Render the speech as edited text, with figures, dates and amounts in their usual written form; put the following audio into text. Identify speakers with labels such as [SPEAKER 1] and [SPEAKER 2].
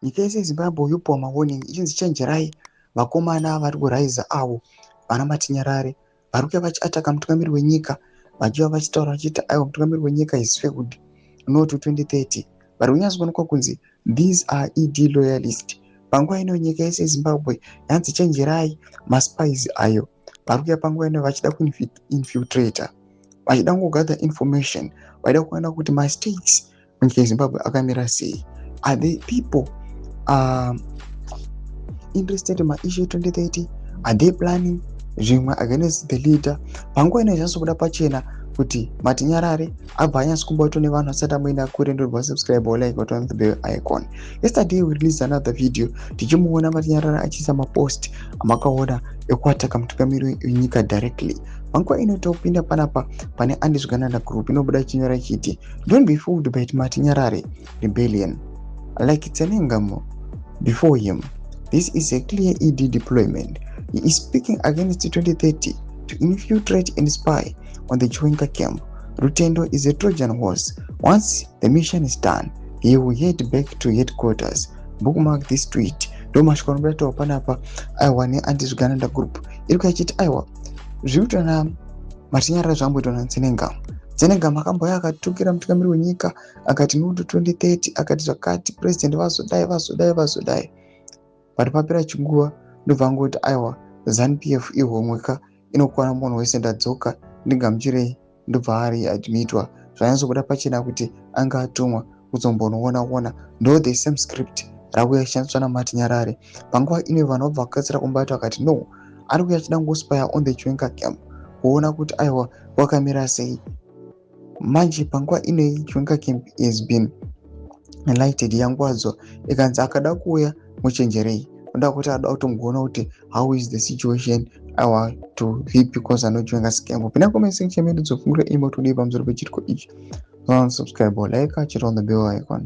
[SPEAKER 1] Nyika yese yeZimbabwe yopiwa mawarning ichinzi chenjerai vakomana vari kuraiza avo vana Matinyarare vari kuuya vachiataka mutungamiri wenyika, vachiva vachitaura vachiti aiwa, mutungamiri wenyika is failed, no to 2030. Vari kunyatsoonekwa kunzi these are ED loyalist. Panguva ino nyika yese yeZimbabwe yanzi chenjerai maspies ayo vari kuuya panguva ino vachida kuinfiltrata, vachida kungogather information, vachida kuona kuti mastates munyika yeZimbabwe akamira sei. Are the people interested maissue 2030? Are they planning zvimwe against the leader? Panguva ino zvanyatsobuda pachena kuti Matinyarare abva anyatsokumbatwa nevanhu. Asati amboenda kure, ndobva subscribe, like, on the bell icon. Yesterday we released another video tichimuona Matinyarare achiisa mapost amakaona ekuataka mutungamiri wenyika directly. Panguva ino topinda panapa pane Andizvigananda Group, inobuda chinyora ichiti, "Don't be fooled by Matinyarare rebellion. Like Tsenengamu before him, this is a clear ED deployment. He is speaking against 2030 to infiltrate and spy on the Chiwenga camp. Rutendo is a Trojan horse. Once the mission is done, he will head back to headquarters. Bookmark this tweet." Ndo mashoko anobatwa panapa aiwa neAndizvigananda Group iri kuachiti aiwa, zviri kuitwa naMatinyarare zvamboitwa naTsenengamu. Tsenengamu akambouya akatukira mutungamiri wenyika, akati no to 2030, akati zvakati, president vazodai, vazodai, vazodai, but papera chinguva ndobva angoti aiwa, ZANU PF ihomweka inokwana munhu wese, ndadzoka, ndigamuchirei, ndobva ari admitwa. Zvanyatsobuda pachena kuti anga atumwa kuzombonoona ona. Ndo the same script rakuya ishandiswa naMatinyarare. Panguva ino vanhu vabva vakasira kumubata, vakati no, ari kuya achida kungospya on the Chiwenga camp, kuona kuti aiwa, wakamira sei. Manje panguva inoi Chiwenga camp has been enlightened, yangwadzwa, ikanzi akada kuuya muchenjerei, noda kuti ada kutomboona kuti how is the situation aiwa to VP Constantino Chiwenga. Pinda comment section medu, dzofungura imo today pamusoro pechitiko ichi. Subscribe, like, chit on the bell icon.